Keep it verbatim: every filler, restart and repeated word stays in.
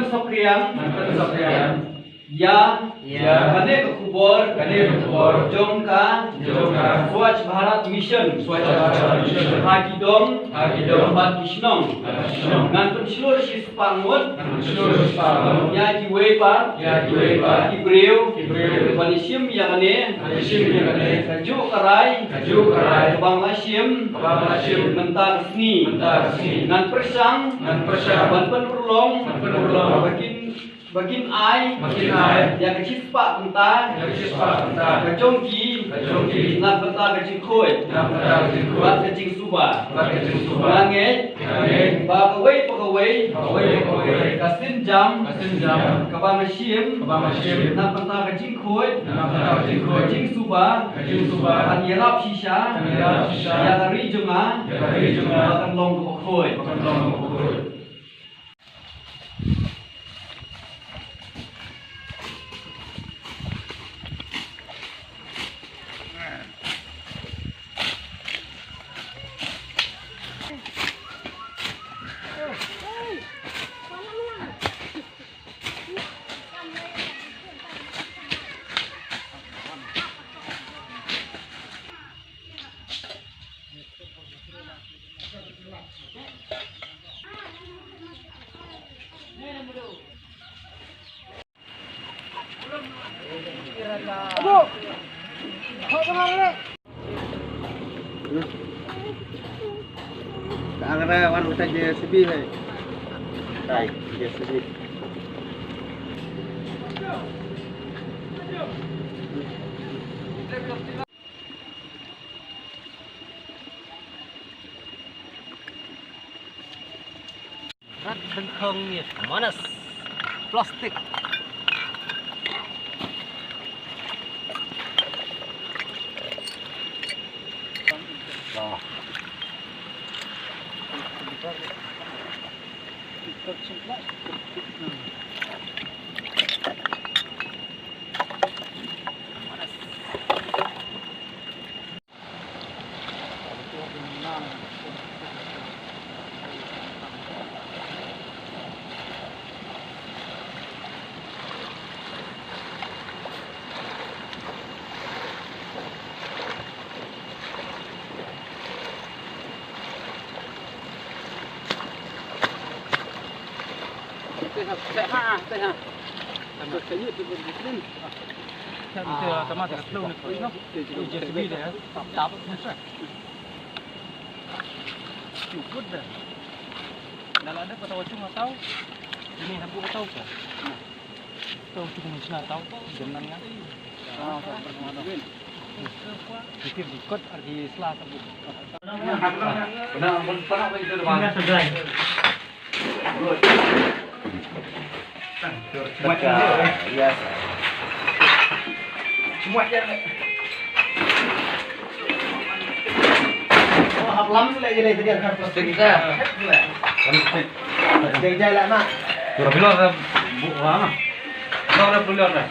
Sokriang. Ngan pynsaphriang. Ïa. Ïa. Kane ka khubor. Kane ka khubor. Jong ka. Jong ka. Swachh Bharat Mission. Swachh Bharat Mission. Ha ki dong. Ha ki dong. Bad ki shnong. Bad ki shnong. Ngan pynshlur shispah ngut. Ngan pynshlur shispah ngut. Ïa kiwei pat. Ïa kiwei pat. Ki briew. Ki briew. Ban shim ïa kane. Ban shim ïa kane. Kajuh ka rai. Kajuh ka rai. Kaba nga la shim. Kaba nga la shim. Mynta ka sngi. Mynta ka sngi. Ngan pyrshang. Ngan pyrshang. Ban pynurlong. Ban pynurlong. Ba kin Ba kin ai. Ba kin ai. Ïa ka shispah kynta. Ïa ka shispah kynta. Ka jong ki. Ka jong ki. Na ka bynta ka jingkhuid. Na ka bynta ka jingkhuid. Bad ka jingsuba. Bad ka jingsuba. Nga ngeit. Nga ngeit. Ba kawei pa kawei. Ba kawei pa kawei. Ka sienjam. Ka sienjam. Kaba nga shim. Kaba nga shim. Na ka bynta ka jingkhuid. Na ka bynta ka jingkhuid. Ka jingsuba. Ka jingsuba. Kan ïarap shisha. Kan ïarap shisha. Ïa ka ri jong nga. Ïa ka ri jong nga. Ba kan long kaba khuid. Ba kan long kaba khuid. Ka ang re wan utai J C B hai. Tai J C B. Rat dengkhong ni manas plastik. Tama ta ka tlung ni ko, no? J C B de, tap, tap, tap. Cukut dah. Dah lah ada kata wacung atau ini habuk atau apa? Tau tu kena sna tau, jangan ngah. Dikit dikit arti selah sabu. Kena pun pernah pun itu dah. Kena sebelah. Yes. Semua dia. Oh, hap lam le jale tadi kan plastik. Plastik dah. Plastik. Jai jai lah nak. Pura pura dah bu, ah. Pura pura dah.